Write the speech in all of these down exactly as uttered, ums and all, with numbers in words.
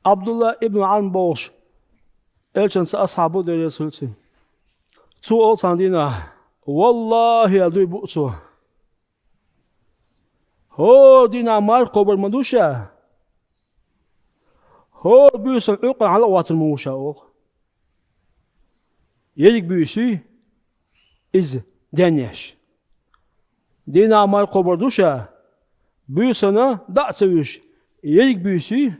Ӏабдулла ибн Ӏамр бохуш, Элчанца асхьаб ву, Дела реза хуьлда цунна. Цо олу цхьана дийнахь: «Валлахьи», — аьлла, дуй бу цо. «ХӀора дийнахь марха кхобур ма ду ша. ХӀора буьйсанна Ӏуьйкъана хьала а хӀоттур ма ву ша», — олу. Ерриг буьйсий иза денъеш. Дийнахь марха кхобур ду ша, буьйсанна дӀа а ца вуьйш, ерриг буьйсий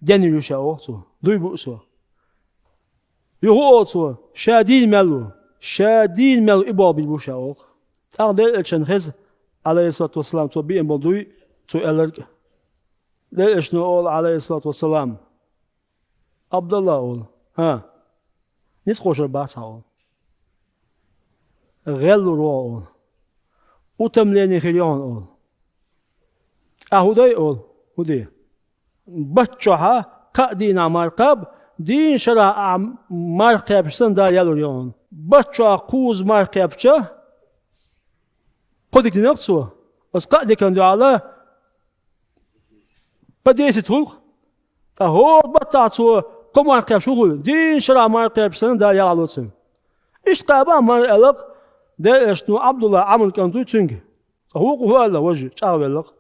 денъеш ву ша, олу цо. Дуй бу цо. Юха олу цо: «Ша дийна мел ву, ша дийна мел ву, и болх бийр бу ша», — олу. ТӀаккха Делан Элчанна хеза, Ӏалайхиссалату вассалам, цо беана болу дуй цо аьлларг. Делан Элчано олу, Ӏалайхиссалату вассалам: «Ӏабдулла, — олу, — хӀа, ницкъ кхочур бац хьан», — олу. «ГӀеллур ву хьо», — олу. «Утомление хир ю хьуна», — олу. «Ахьа хӀун дай?» — олу. «ХӀун де? Бат чохь кхаа дийнахь марха кхаба, дийнна шарахь ахьа марха кхаьбча санна, Дала ял лур ю хьуна. Бат чохь кхузза марха кхаьбча, кхо дика динарг цо, оцу кхаа диканна дуьхьал по десять хуьлу-кх. Ткъа хӀора баттахь цо кхо марха кхаьбча хӀун хуьлу? Дийнна шарахь марха кхаьбча санна, Дала ял лур цунна». Иштта кхаба марха, аьлла-кх Делан Элчано, Ӏабдулла Ӏамран кӀант вуй цуьнга. Ткъа вукхо хӀун аьлла, важа, чӀагӀвелла-кх.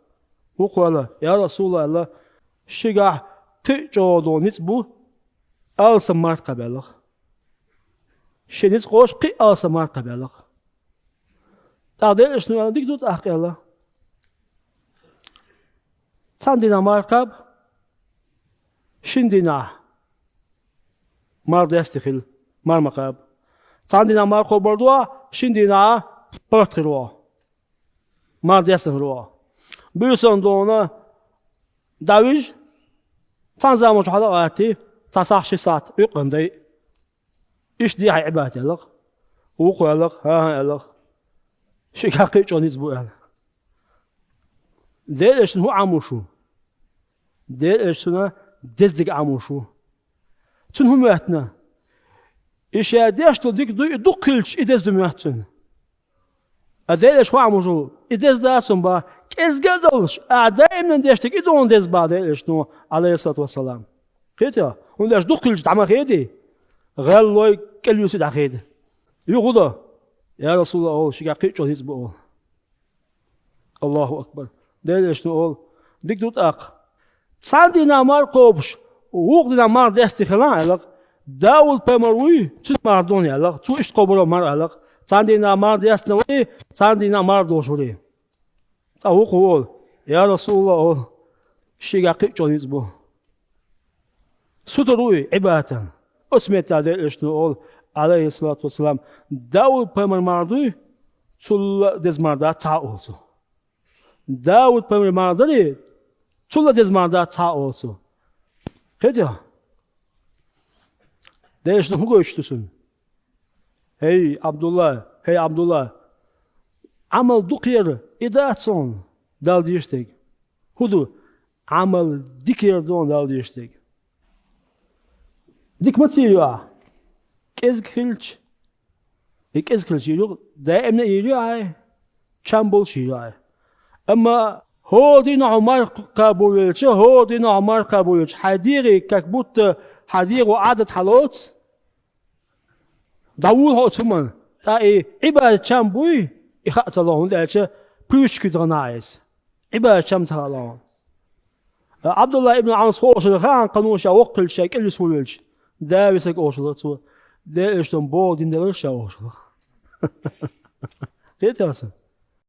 Вукхо аьлла: «Я Расулаллахь, — аьлла, — шигахь кхин а чӀогӀа долу ницкъ бу алсам марха кхаба», — аьлла-кх. Шен ницкъ кхочуш кхин а алсам марха кхаба, аьлла-кх. ТӀаккха Делан Элчано аьлла: «Дика ду тӀаккха», — аьлла. Цхьана дийнахь марха кхаба, шина дийнахь марха дестий хила, марха ма кхаба. Цхьана дийнахь марха кхобур ду, шина дийнахь паргӀат хир ву, марха дестина хир ву. Буьйсанна долу дӀавижа, цхьана заманчохь хьала а гӀаттий, цхьа сахьт, ши сахьт Ӏуьйкъана дай. Иштта де хьайн Ӏибадат, аьлла-кх. Вукхо аьлла-кх: «ХӀан-хӀа», — аьлла-кх. «Шигахь кхин а чӀогӀа ницкъ бу», — аьлла. Делан Элчанна хӀун Ӏамош ву? Делан Элчанна деза дика Ӏамош ву. Цунна хӀун моьттина? И ша деш долу дика дуй, и дукха хилча, и деза ду моьтту цунна. Ткъа Делан Элчанна хӀун Ӏамош ву? И деза дац хьуна бах, кӀезга а долуш, ахьа даимна деш дерг и ду хьуна деза бах Делан Элчано, Ӏалайхиссалату вассалам. Кхетий хьо? ХӀунда аьлча дукха хилча дӀа ма хедий, гӀеллой, кӀелвисий дӀахеда. Юха хӀун до? «Я Расулаллахь, — олу, — шигахь кхин а чӀогӀа ницкъ бу», — олу. Аллаху акбар! Делан Элчано олу: «Дика ду тӀаккха. Цхьана дийнахь марха кхобуш, вукху дийнахь марха дестий хилахь, — аьлла-кх, — Дауд-пайхамар вуй, цуьнан марха ду хьуна, — аьлла-кх, — цо иштта кхобур ву марха», — аьлла-кх. Цхьана дийнахь марха дестина варий, цхьана дийнахь марха долуш варий. Ткъа вукхо олу: «Я Расулаллахь, — олу, — шигахь кхин а чӀогӀа ницкъ бу». Сутара ву и Ӏибадатан. Оцу метта Делан Элчано олу, Ӏалайхиссалату вассалам: «Дауд-пайхамар марха дуй, цул а деза марха дац цхьа а», — олу цо. «Дауд-пайхамар марха дарий, цул а деза марха дац цхьа а», — олу цо. Кхетий хьо? Делан Элчано хӀун гойтуш ду цунна? «ХӀей, Ӏабдулла, хӀей, Ӏабдулла, Ӏамал дукха яр и дац хьуна Далла дезаш дерг. ХӀун ду, Ӏамал дика яр ду хьуна Далла дезаш дерг». Дика маца йийр ю ахь? КӀезиг хилча. И кӀезиг хилча йийр ю, даимна а йийр ю ахь, чам болуш а йийр ю ахь. Амма хӀора дийнахь хьо марха кхаба велча, хӀора дийнахь хьо марха кхаба велча, хьайн дегӀе, как будто хьан дегӀо Ӏадат хьалоцу, дӀавуьлу хьо оцу хӀуманна. Ткъа и Ӏибадат чам буй, и хаа ца ло, хӀунда аьлча привычка ю тхан нахь иза. Ӏибадат чам ца хаало хьуна. Ӏабдулла ибн Ӏамрас хӀокху шарахь хаьа, кхано ша воккха хилча, ша кӀелвиса волавелча, да висарг олуш хилла цо. Делан Элчано боху дин делира ша олуш хилла. Кхетий хьо сан?